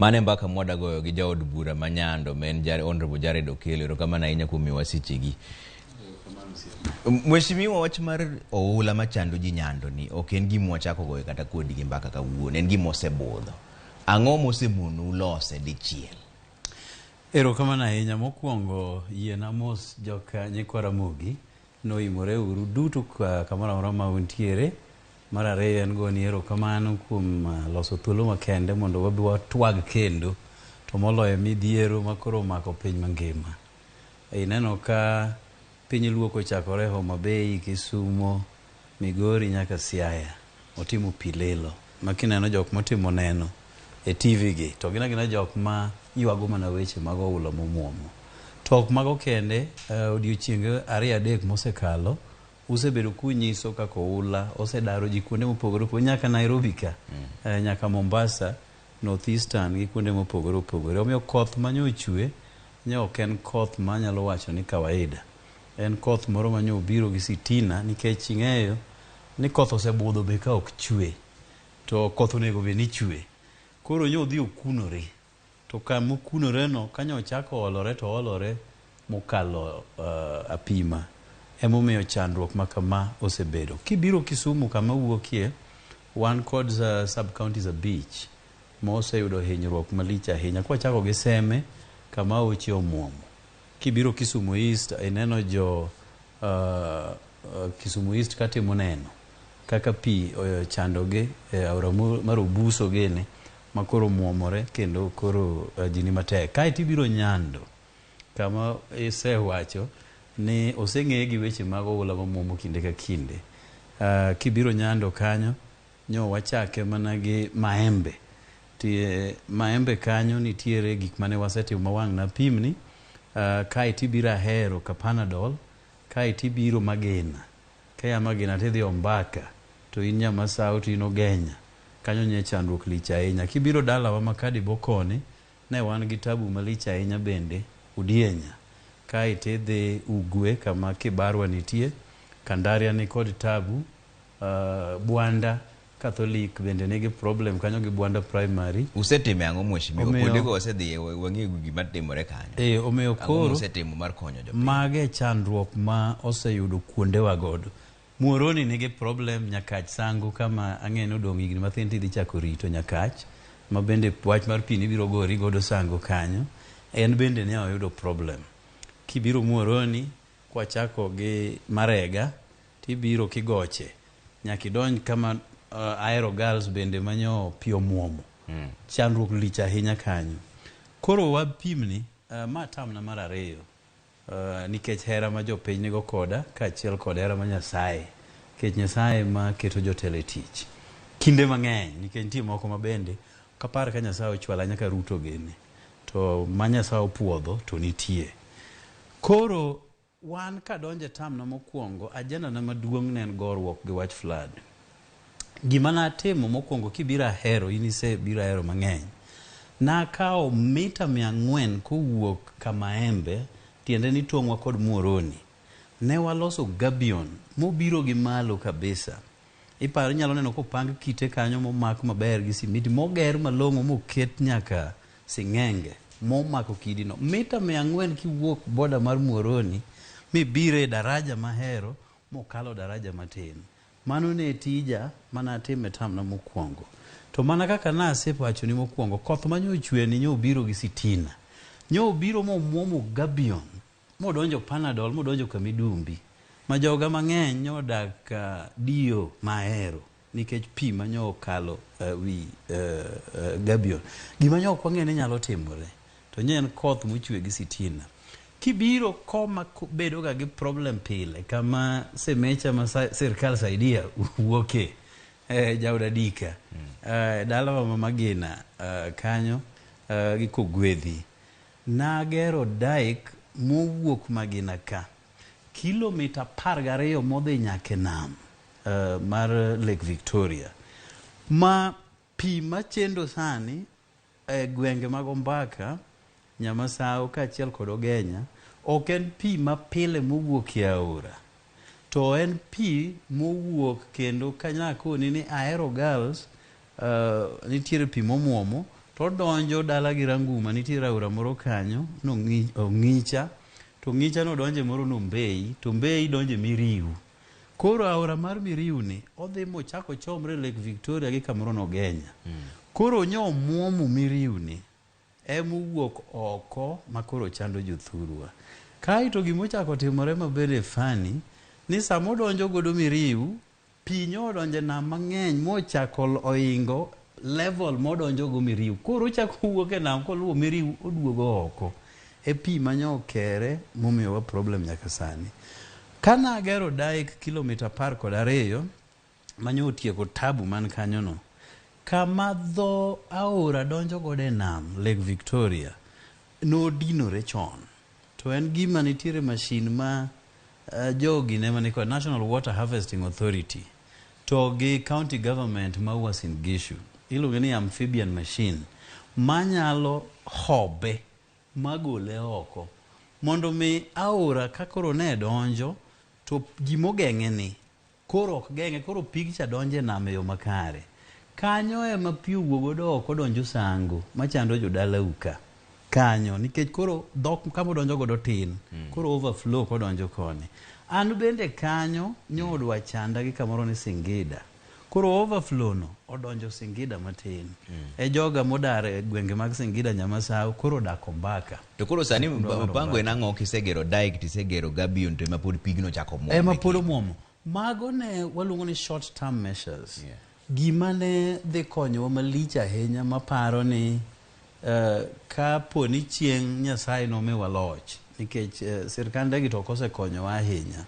Mano e mbaka mwadagoyo gi jaod bura ma Nyando ma en Honorable Jared Okello. Erokamano ahinya kuom miyowa sechegi. Mheshimiwa, wach mar oula machando ji Nyando ni ok en gima wachako goyo kata kodi gi mbaka kawuono, en gima osebudho. Ang'o mosemonou lose dichiel? Erokamano ahinya. Mokwongo yiena mos joka nyikwa Ramogi noimore uru duto kamoro amora ma untiere. Mar ariyo en goni erokamano kuom loso thuolo makende mondo wabi watwag kendo to moloyo midhiero makoro omako piny mangima. Ineno ka piny Luo kochakore Homa Bay, Kisumo, Migori nyaka Siaya otimo pi lilo ma kineno jok motimo neno e TV gi to gin agina jok ma ywago mana weche mag oula momuomo. To ok mago kende, odiochienge ariyo adek mosekalo usebedo kunyiso kaka oula osedaro ji kuonde mopogore opogore nyaka Nairobi ka, nyaka Mombasa, North Eastern gi kuonde mopogore opogore. Omiyo koth manyo ochwe ne ok en koth manyalo wacho ni kawaida. En koth moro manyo obiro gi sitina nikech ing'eyo ni koth osebudho be ka ok chwe. To koth onego bed ni chwe. Koro nyo odhi okunore. To kama okunore no kanyo ochako olore to olore mokalo apima. Emomiyo chandruok ma kama osebedo. Kibiro Kisumu kama wuokie, wan kod sub counties abich moseyudo hinyruok malich ahinya. Kwachako gi Seme kama aoche omuomo. Kibiro Kisumu East ineno jo Kisumu East katimo neno kaka pi ochandogi e aora mar Obuso gini makoro omuomore kendo koro ji ni matek. Kaeto ibiro Nyando kama isewacho ni oseng'e gi weche mag oula mamuomo kinde ka kinde. Kibiro Nyando kanyo nyo wachake mana gi maembe. Maembe kanyo nitiere gik mane wasetimo ma wang' napimni. Kaeto ibiro Ahero Kapanadol, kaeto ibiro Magina. Kia Magina tidhi Ombaka, to in Nyamasao to in Ogenya. Kanyo nye chandruok lich ahinya. Kibiro dalawa ma Kadibo koni, ne wan gi tabu malich ahinya bende, Udienya. Kaeto idhi Ugwe kama Kibarwa nitie, Kandaria ni kod tabu, Bwanda Catholic bende nigi problem kanyo gi Bwanda Primary. Usetimo ang'o mheshimiwa? Kuondego wasedhiye wang'eyo gima timore kanyo. Omiyo koro musetimo mar konyo jopiny? Mage chandruok ma oseyudo kuondewa godo. Muhoroni nigi problem Nyakach Sango kama ang'e ni odong' higni mathin tidhi chako rito Nyakach ma bende wach mar pi nibiro gori godo Sango kanyo. En bende ne oyudo problem. Kibiro Muhoroni kwachako gi Marega tibiro Kigoche nyaka idonj kama Aero Girls bende manyo pi omuomo. Chandruok lich ahinya kanyo. Koro wapimni ma tamna mar ariyo nikech hera ma jopiny nigo koda kaachiel kod hera ma Nyasaye. Nikech Nyasaye ma keto jotelo e tich. Kinde mang'eny nikech nitie moko ma bende kapar ka Nyasaye ochwala nyaka Ruto gini. To ma Nyasaye opuodho to nitie. Koro wan kadonje tamna mokwongo, agenda na maduong' ne en goruok gi wach flood. Gima natimo mokwongo kibiro Ahero, in isebiro Ahero mang'eny. Nakawo mita 400 kowuok Kamaembe, tiende ni tong'wa kod Muhoroni. Ne waloso gabion mobiro gi malo kabisa. Iparo inyalo neno kopang kite kanyo momak maber gi simiti moger malong'o moket nyaka sing'enge momako kidino. Mita 400 kiwuok boda mar Muhoroni mibiro e daraja Mahero mokalo daraja matin. Mano ne tija manatimo e tamna mokwongo. To mana kaka nasewachoni mokwongo, koth manyo ochwe ni nyo obiro gi sitina. Nyo obiro momuomo gabion, modonjo Panadol, modonjo Kamidumbi. Ma joga mang'eny nyo odak Dio Mahero nikech pi manyo okalo wi gabion. Gima nyo ok wang'eyo ni nyalo timore, to nyo en koth mochwe gi sitina. Kibiro koma bedo ga gi problem pile kama Semecha ma sirkal saidia wuoke, jaod Adika, dalawa ma Magina kanyo gi Kogwedhi. Nagero dike mowuok Magina ka kilomita 12 modhi nyaka e nam mar Lake Victoria. Ma pi machendo sani e gwenge mag Ombaka, Nyamasao kaachiel kod Ogenya ok en pi mapile mowuok e aora. To en pi mowuok kendo kanyakoni ni Ahero Girls nitiere pi momuomo To odonjo dala gi Ranguma, nitiere aora moro kanyo, ong'icha, to ong'icha no donje moro no Mbei, to Mbei donje Miriu. Koro aora mar Miriu ni odhi mochako chomre Lake Victoria gi kamoro no Genya. Koro nyo muomo Miriu ni emowuok oko makoro chando jothurwa. Kaeto gimochako timore maber fani ni sama odonjo godo Miriu, pi nyo odonjo e nam mang'eny mochako oingo level modonjo go Miriu. Koro ochako wuok e nam koluwo Miriu oduogo oko. E pi manyo okere momiyowa problem nyaka sani. Kana agero dyke kilomita 12 manyo otieko tabu man kanyo no, kama dho aora donjo godo e nam Lake Victoria nodinore chon. To en gima nitiere machine ma jogi ne mani kod National Water Harvesting Authority to gi county government ma Uasin Gishu iluonge ni amphibian machine manyalo hobe magole oko mondo mi aora ka koro ne donjo to gimogeng'e ni koro ok geng'e, koro pigcha donjo e nam e yo makare. Kanyo ema pi owuok godo oko donjo Sango machando jodalau ka kanyo, nikech koro dhok kama odonjo godo tin, koro overflow kodonjo koni. An bende kanyo nyodwa chanda gi kamoro ni Singida, koro overflow no odonjo Singida matin. E joga modar e gwenge mag Singida Nyamasao koro odak Ombaka. To koro sani mpango en ang'o kisegero dyke tisegero gabion to ema pod pigno chako muomo? Ema pod omuomo. Mago ne waluongo ni short term measures. Gima ne dhi konyowa malich ahinya maparo ni kapo ni chieng' Nyasaye nomiwa loch, nikech sirkande gi to ok osekonyowa ahinya,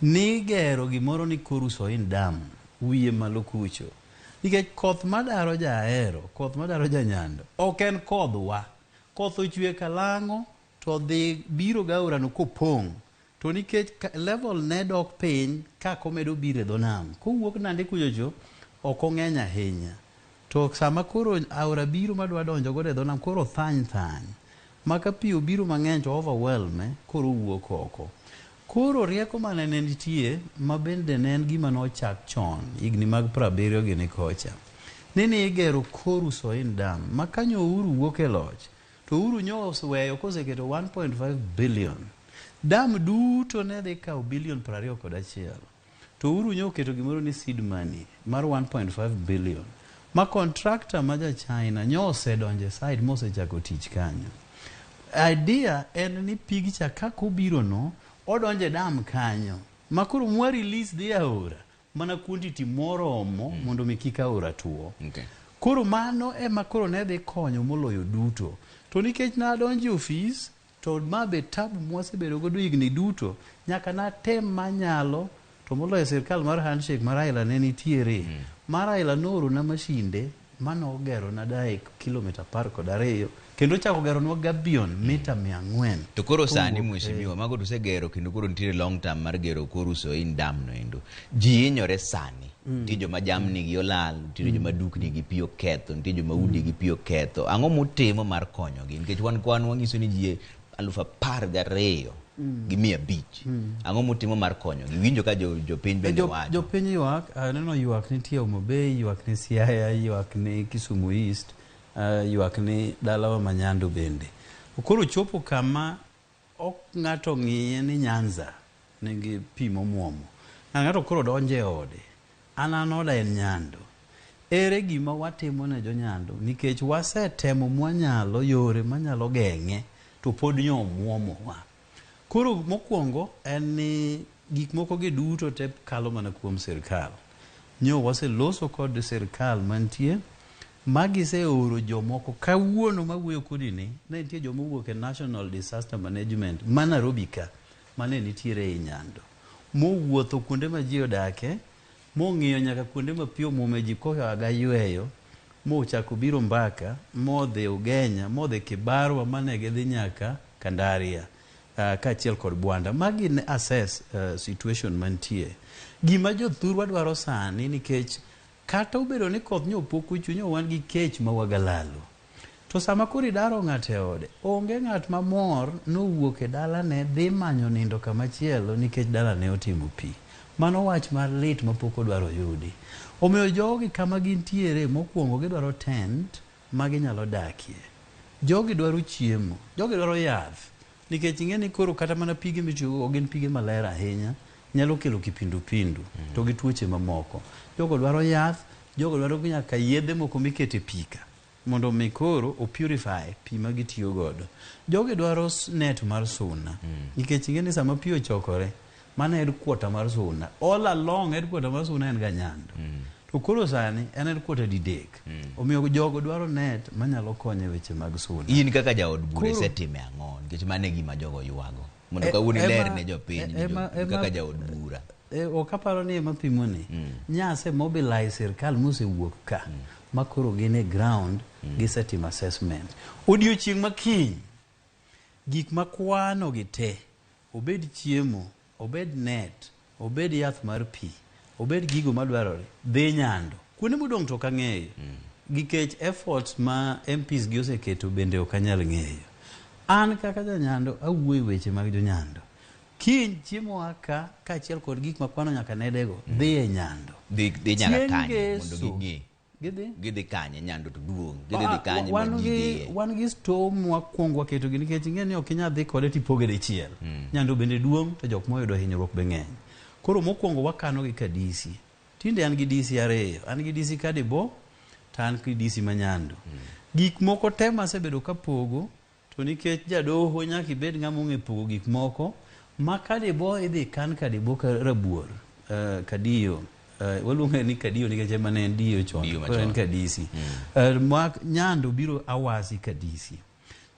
ni gero gimoro ni Koru Soin Dam wiye malo kucho, nikech koth madaro Jahero, koth madaro Janyando ok en kodhwa. Koth ochwe Kalang'o to dhi biro gaorano kopong', to nikech level ne dok piny kaka omedo biro e dho nam kowuok Nandi kuchocho ok ong'eny ahinya, to sama koro aora biro madwa donjo godo e dho nam koro thany thany ma ka pi obiro mang'eny to overwhelm koro owuok oko. Koro rieko mane ne nitie ma bende ne en gima nochak chon higni mag 70 gini kocha ni igero Koru Soin Dam ma kanyo Uhuru wuok e loch to Uhuru nyo oseweyo koseketo 1.5 billion. Dam duto ne dhi kawo bilion 21, to Uhuru nyo oketo gimoro ni seed money mar 1.5 billion ma contractor ma ja China nyo osedonjo e site mosechako tich kanyo. Idea en ni pigcha kaka obiro no odonjo e dam kanyo ma koro mwa release dhi aora mana quantity moromo mondo mi kik aora tuo. Koro mano ema koro ne dhi konyo moloyo duto. To nikech nadonjo e ofis to ma be tabu mwasebedo godo higni duto, nyaka natem manyalo to moloyo sirkal mar handshake mar Raila ne nitiere. Mar Raila noorona mashinde manogerona dyke kilomita 12 kendo ochako geronwa gabion mita 400. To koro sani mheshimiwa, mago to usegero kendo koro nitiere long term mar gero Koru Soin Dam no endo. Ji hinyore sani. Nitie joma jamni gi olal, nitiere joma dukni gi pi oketho, nitie joma udi gi pi oketho. Ang'o mutimo mar konyogi? Nikech wan kwan wanyiso ni ji 12,500. Ang'o mutimo mar konyogi? Winjo ka jopiny bende wacho. Jopiny ywak, aneno ywak nitie Homa Bay, ywak ni Siaya, ywak ni Kisumu East, ywak ni dalawa ma Nyando bende. Koro chopo kama ok ng'ato ng'iye ni Nyanza nigi pi momuomo. Ng'ato koro donjo e ode. An oda en Nyando. Ere gima watimo ne jo Nyando? Nikech wasetemo mwanyalo yore manyalo geng'e to pod nyo omuomowa. Koro mokwongo en ni gik moko gi duto te kalo mana kuom sirkal. Nyo waseloso kod sirkal mantie ma giseoro jomoko kawuono mawuoyo kodi ni ne nitie joma owuok e National Disaster Management ma Nairobi ka mane nitiere ei Nyando mowuotho kuonde ma ji odake mong'iyo nyaka kuonde ma pi omuome ji koa yweyo mochako biro Mbaka modhi Ugenya modhi Kibarwa mane gidhi nyaka Kandaria kaachiel kod Bwanda magi ne assess situation mantie. Gima jothurwa dwaro sani nikech kata obedo ni koth nyo pok ochwe nyo wan gi kech ma wagalalo to sama koro idaro ng'ato e ode onge ng'at mamor nowuok e dalane dhi manyo nindo kamachielo nikech dalane otimo pi. Mano wach mar lit mapok odwaro yudi. Omiyo jogi kama gintiere mokwongo gidwaro tent. ma ginyalo dakie. Jogi dwaro chiemo, jogi dwaro yath, nikech ing'e ni koro kata mana pige mitiyogo ok gin pige maler ahinya, nyalo kelo kipindupindu to gi tuoche mamoko. Jogo dwaro yath, jogo dwaro nyaka yedhe moko mikete pi ka mondo mi koro o purify pi ma gitiyo godo. Jogi dwaro net mar suna nikech ing'e ni sama pi ochokore, mano headquarter mar Suna. All along headquarter mar Suna en ga Nyando. To koro sani en headquarter didek. Omiyo jogo dwaro net manyalo konyo e weche mag suna. In kaka jaod bura isetime ang'o? Nikech mano e gima jogo ywago. Mondo kawuono iler ne jopiny ni kaka jaod bura. Ok aparo ni ema pimo ni. Nyase mobilize sirkal mosewuok ka ma koro gin e ground gisetimo assessment. Odiochieng' ma kiny gik ma kwano gi te, obed chiemo, obed net, obed yath mar pi, obed gigo madwarore, dhi Nyando. Kuonde modong' to ok ang'eyo. Nikech efforts ma MPs gi oseketo bende ok anyal ng'eyo. An kaka janyando awuoyo e weche mag jonyando. Kiny chiemo a ka kaachiel kod gik makwano nyaka nedego dhi e Nyando. Dhi nyaka Chieng' kanye mondo Ngeso ging'e? Gidhi? Gidhi kanye? Nyando to duong'. Gidhi dhi kanye ma wan ji gi dhiye? Wan gi store mwakwongo waketo gi nikech ing'e ni ok inyal dhi kode tipoge dichiel. Nyando bende duong' to jok moyudo hinyruok be ng'eny. Koro mokwongo wakano gi ka DC. Tinde an gi DC ariyo. An gi DC Kadibo to an gi DC ma Nyando. Gik moko te masebedo kapogo to nikech jadoho nyaka ibed ng'ama ong'e pogo gik moko ma Kadibo idhi kan Kadibo ka Rabuor, Kadiyo. Waluonge ni Kadiyo nikech ema ne en Diyo chon. Diyo Koro en machon. Kadisi. Ma Nyando biro Awasi Kadisi.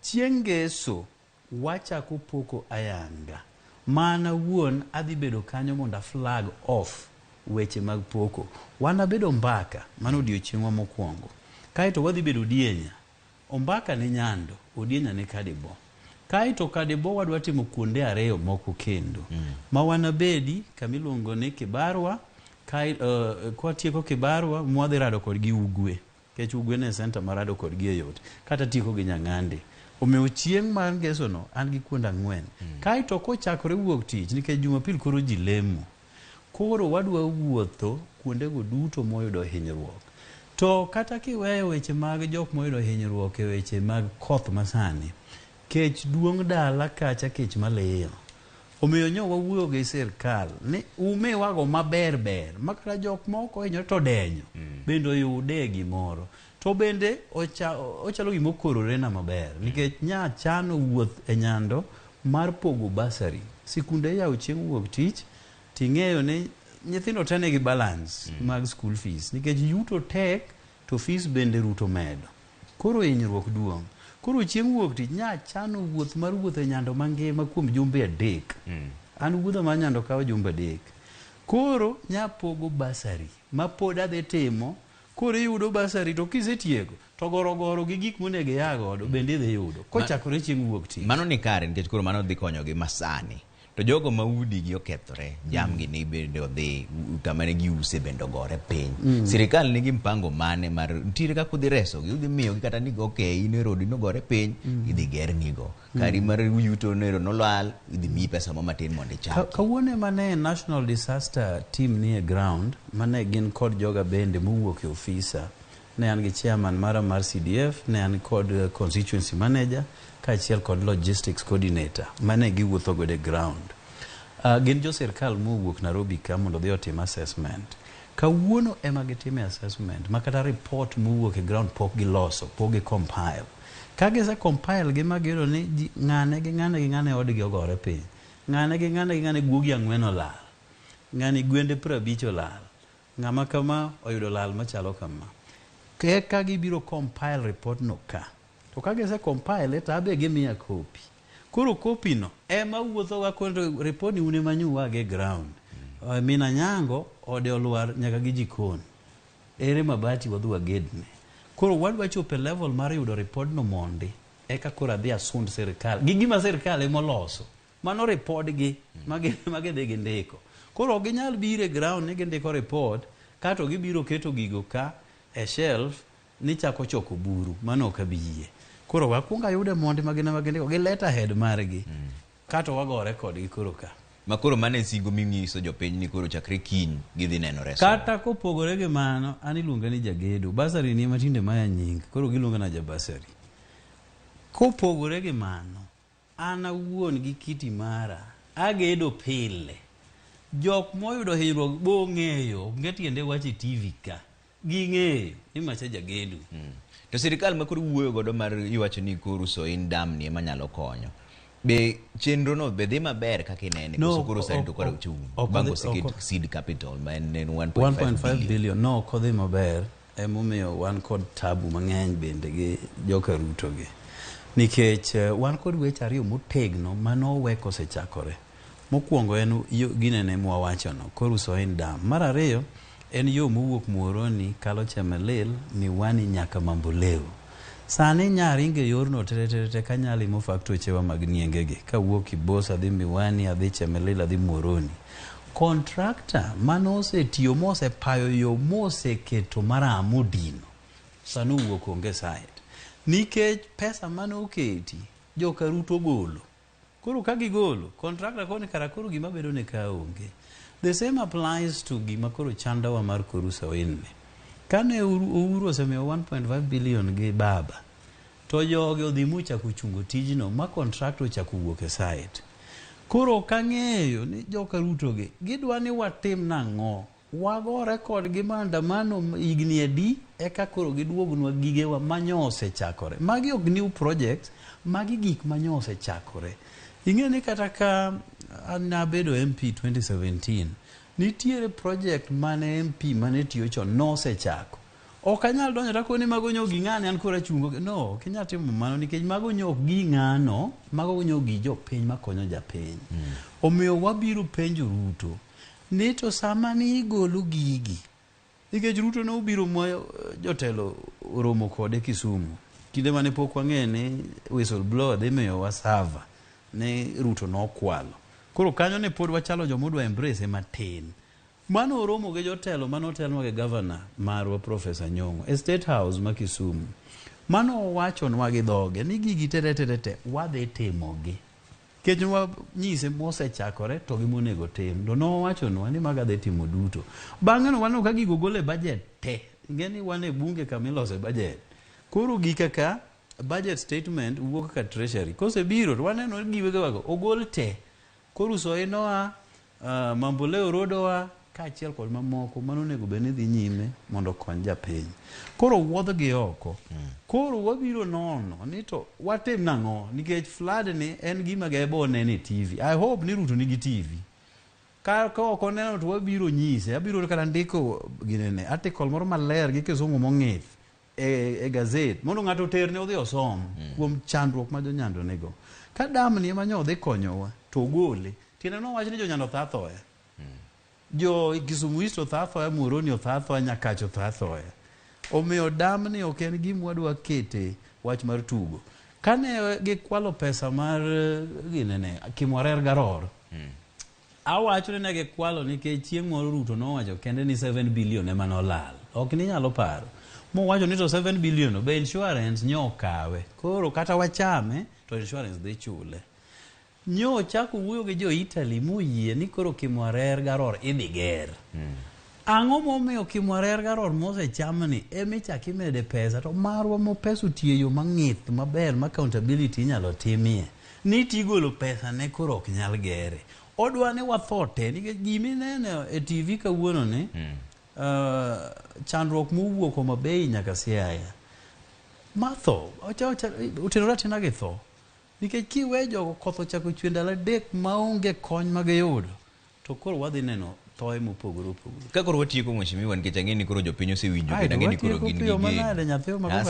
Chieng' Ngeso wachako poko ayanga. Mana wuon adhi bedo kanyo mondo a flag off weche mag poko. Wan abedo Ombaka, mano odiochieng'wa mokwongo. Kaeto wadhi bedo Odienya. Ombaka ni Nyando, Odienya ni Kadibo. Kaeto Kadibo wadwa timo kuonde ariyo moko kendo. Ma wanabedi kamiluongo ni Kibarwa, kwatieko Kibarwa, mwadhi rado kodgi Ugwe. Nikech Ugwe ne center marado kodgi e yot. Kata tieko gi Nyang'ande. Omiyo chieng' mar Ngeso no, an gi kuonde ang'wen. Kaeto kochakore wuok tich, nikech Jumapil koro ji lemo. Koro wadwa wuotho kuondego duto moyudo hinyruok. To kata kiweyo weche mag jok moyudo hinyruok e weche mag koth masani, kech duong' dala kacha kech maliyo. Omiyo nyo wawuoyo gi sirkal ni umiwago maber ber ma kata jok moko ohinyore to denyo bende oyude gimoro. To bende ochalo gima okorore na maber nikech nya chano wuoth e Nyando mar pogo basari. Sikunde iyawo chieng' wuok tich ting'eyo ni nyithindo te nigi balance mag school fees nikech yuto tek to fees bende ruto medo. Koro hinyruok duong'. Koro chieng' wuok tich nya chano wuoth mar wuotho e Nyando mangima kuom jumbe 3. An wuodha mar Nyando kawo jumbe 3. Koro nya pogo basari ma pod adhi timo. Koro iyudo basari to kisetieko to gorogoro gi gik monego ia godo bende idhi yudo kochakore chieng' wuok tich. Mano ni kare nikech koro mano dhi konyogi masani. To jogo ma udigi okethore, jamgi ni bende odhi kama ne giuse bende ogore piny. Sirikal nigi mpango mane mar nitiere kaka udhi resogi, udhi miyogi kata ni okay, in e rodi nogore piny, idhi gernigo. Kari mar yuto nero nolal, idhi miyi pesa mo matin mondo ichaki. Kawuono ema ne National Disaster Team nie ground, mane gin kod joga bende mowuok e ofisa. Ne an gi chairman mara mar CDF, ne an kod constituency manager, kaachiel kod logistics coordinator, mane giwuotho godo e ground. Gin jo sirkal mowuok Nairobi ka mondo odhi otim assessment. Kawuono ema gitime assessment, ma kata report mowuok e ground pok giloso, pok gi compile. Ka gise compile gi ma giyudo ni ji, ng'ane gi ng'ane gi ng'ane odgi ogore piny. Ng'ane gi ng'ane gi ng'ane guogi 4 olal. Ng'ani gwende 50 olal. Ng'ama kama oyudo lal machalo kama. Eka gibiro compile report no ka. To ka gise compile to abe gimiya copy. Koro copy no ema wuotho ga kondo report ni une manyuwage e ground. Mina Nyango ode olwar nyaka gi jikon. Ere mabati wadhi wagedne. Koro wadwa chopo e level mar yudo report no mondi eka koro adhi asund sirkal. Gi gima sirkal ema oloso. Mano report gi magi dhi gindiko. Koro ok ginyal biro e ground ni gindiko report kato gibiro keto gigo ka e shelf ni chako choko buru. Mano ok abi yie. Koro wakwongo ayude mondi ma gin ema gindiko gi letterhead margi. Kato wagore kodgi koro ka. Ma koro mano e singo minyiso jopiny ni koro chakre kiny gidhi neno resruok. Kata kopogore gi mano, an iluonga ni jagedo. Basari ni ema tinde maya nying, koro giluonga na jabasari. Kopogore gi mano, an awuon gi kiti mara, agedo pile. Jok moyudo hinyruok bong'eyo, onge tiende wacho e TV ka. Ging'eyo ni macha jagedo. To sirikal ma koro wuoyo godo mar iwacho ni koro Soin Dam ni ema nyalo konyo. Be chenro no be dhi maber kaka inene No, koso koro sani to koro ochung' bang' oseket seed capital ma en 1.5 1.5 billion. billion. No, ok odhi maber. Emomiyo wan kod tabu mang'eny bende gi joka Ruto gi. Nikech wan kod weche ariyo motegno manowe kosechakore. Mokwongo en yo ginene mwawachono, Koru Soin Dam. Mar ariyo en yo mowuok Muhoroni kalo Chemelil, Miwani nyaka Mamboleo. Sani nyaringe yorno tere tere tere kanyalimo faktochewa mag niengegi. Kawuok Kibos adhi Miwani, adhi Chemelil, adhi Muhoroni. Kontrakta manosetiyo mosepayo yo moseketo maram odino sani owuok onge site. Nikech pesa mane oketi joka Ruto golo. Koro ka gigolo, contractor koni kara koro gima bedo ne ka onge. The same applies to gima koro chandowa mar Koru Soin ni. Kane Uhuru osemiyo 1.5 billion gi baba, to jogi odhi mochako chungo tijno ma contractor ochako wuok e site. Koro ok ang'eyo ni joka Ruto gi gidwa ni watim nang'o? Wagore kodgi maandamano higni adi eka koro giduognwa gigewa manyo osechakore. Magi ok new projects, magi gik manyo osechakore. Ing'e ni kata ka an nabedo MP 2017, nitiere project mane MP mane tiyo chon nosechako. Ok anyal donjo takoni mago nyo gi ng'ane an koro achungo. No, ok inyal timo mano nikech mago nyo ok gi ng'ano, mago nyo gi jopiny makonyo japiny. Omiyo wabiro penjo Ruto ni to sama ni igolo gigi, nikech Ruto ne obiro ma jotelo oromo kode Kisumu kinde mane pok wang'eyo ni whistleblower dhi miyowa server ni Ruto nokwalo. Koro kanyo ne pod wachalo joma odwa embrace matin. Mano oromo gi jotelo mane otelnwa gi gavana marwa Professor Nyong'o e State House ma Kisumu. Mano owachonwa gi dhoge ni gigi te te te te wadhi timogi. Nikech wanyise mosechakore to gi monego tim. To nowachonwa ni maga dhi timo duto. Bang'e no waneno ka gigo gol e budget te. Ing'e ni wan e bunge kama ilose budget. Koro gika ka budget statement wuok ka treasury. Kosebiro to waneno giwegewago ogol te. Koro Soin oa, Mamboleo Road oa, kaachiel kod mamoko mano onego bed ni dhi nyime mondo okony japiny. Koro wuodhgi oko. Koro wabiro nono ni to watim nang'o nikech flood ni en gima gebo neno e TV. I hope ni Ruto nigi TV. Ka ok oneno to wabiro nyise. Abiro kata ndiko ginene article moro maler gi kisungu mong'ith e gazet mondo ng'ato oterne odhi osom kuom chandruok ma jonyando nigo. Ka dam ni ema nyo odhi konyowa to ogole. Tiende nowach ni jonyando tho athoya. Jo Kisumu East otho athoya, Muhoroni otho athoya, Nyakach otho athoya. Omiyo dam ni ok en gima wadwa kete wach mar tugo. Kane gikwalo pesa mar ginene Kimwarer Garor, awacho ni ne gikwalo nikech chieng' moro Ruto nowacho kende ni 7 billion ema nolal. Ok ninyalo paro. Mowacho ni to 7 billion be insurance nyo okawe. Koro kata wachame to insurance dhi chule. Nyo ochako wuoyo gi jo Italy moyie ni koro Kimwarer Garor idhi ger. Ang'o momiyo Kimwarer Garor mosechamni emichako imede pesa to marwa mo pesa otiyo e yo mang'ith maber ma accountability inyalo timie ni tigolo pesa ne koro ok nyal gere. Odwa ni watho te nikech gimineno e TV kawuono ni chandruok mowuok Homa Bay nyaka Siaya matho otenore atena gi tho. Nikech kiwe jogo koth ochako chwe ndalo adek maonge kony magiyudo to koro wadhi neno thoe mopogore opogore. Ka koro watieko mheshimiwa nikech ang'e ni koro jopiny osewinjo kendo ang'e ni koro gin gi geno. Nyathi ma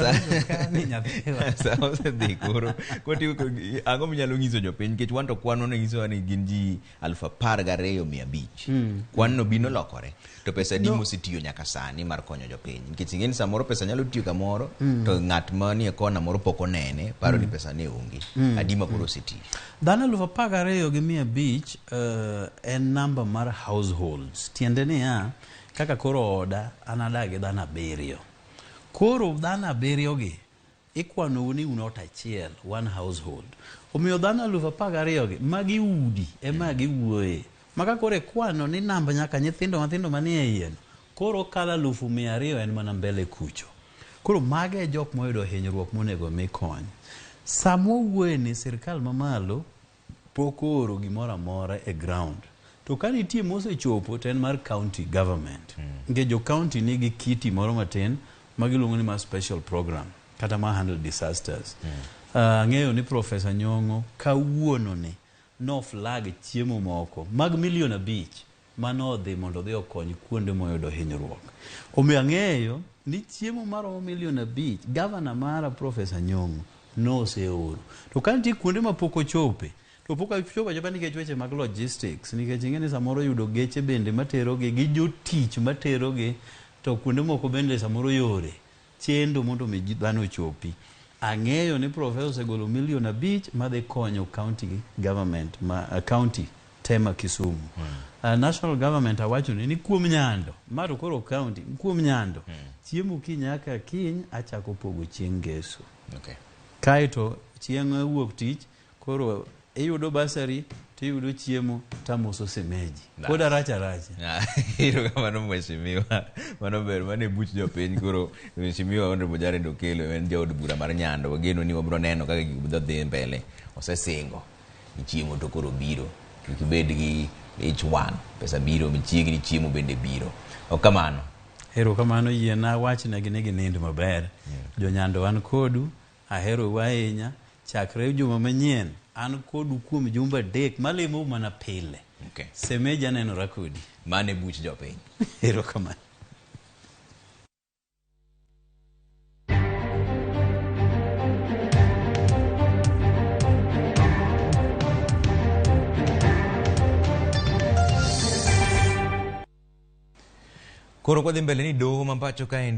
ni nyathiwa. Sa osedhi koro. Kwatieko ang'o minyalo nyiso jopiny nikech wan to kwan no nyisowa ni gin ji 12,500. Kwan no bino lokore. To pesa adi mosetiyo nyaka sani mar konyo jopiny? Nikech ing'e ni samoro pesa nyalo tiyo kamoro to ng'at manie kona moro pok onene paro ni pesa ne onge. Adi ma koro osetiyo? Dhano 12,500 en namba mar households. Tiende niya, kaka koro oda an adak gi dhano abiriyo. Koro dhano abiriyo gi Ikwanou ni un ot achiel, one household. Omiyo dhano 12,000 gi, magi udi ema giwuoye. Ma ka koro ikwano ni namba nyaka nyithindo mathindo manie iye no, koro okalo 200,000 en mana mbele kucho. Koro mago e jok moyudo hinyruok monego mi kony. Sama wawuoye ni sirkal mamalo pok ooro gimoro amora e ground. To ka nitie mosechopo to en mar county government. Nikech jo county nigi kiti moro matin ma giluongo ni mar special program kata ma handle disasters. Ang'eyo ni Professor Nyong'o kawuono ni no flag chiemo moko mag 5 million manodhi mondo odhi okony kuonde moyudo hinyruok. Omiyo ang'eyo ni chiemo maromo 5 million gavana mara Professor Nyong'o noseoro. To ka nitie kuonde ma pok ochope, to pok ochopo achopa nikech weche mag logistics, nikech ing'e ni samoro yudo geche bende materogi gi jotich materogi, to kuonde moko bende samoro yore chendo mondo mi dhano ochopi. Ang'eyo ni Professor osegolo 5 million madhi konyo county government ma county te ma Kisumu. National government awacho ni kuom Nyando, ma to koro county, kuom Nyando, chiemo kiny nyaka kiny achako pogo chieng' Ngeso. Kaeto chieng' wuok tich koro iyudo bursary tiyudo chiemo tamoso semeji. Pod arach aracha. Erokamano mheshimiwa. Mano ber, mano e buch jopiny koro mheshimiwa Honorable Jared Okello en jaod bura mar Nyando. Wageno ni wabiro neno kaka gik dhi dhi mbele. Osesingo ni chiemo to koro biro. Kik ibed gi ich wang'. Pesa biro machiegni, chiemo bende biro. Ok kamano. Erokamano yiena wachnegi ni ginind maber. Jo-Nyando an kodu, aherou ahinya. Chakre juma manyien, an kodu kuom jumbe 3 malemou mana pile. Semeji anenora kodi. Mano e buch jopiny. Erokamano. Koro kwadhi mbele ni doho ma pacho kaendi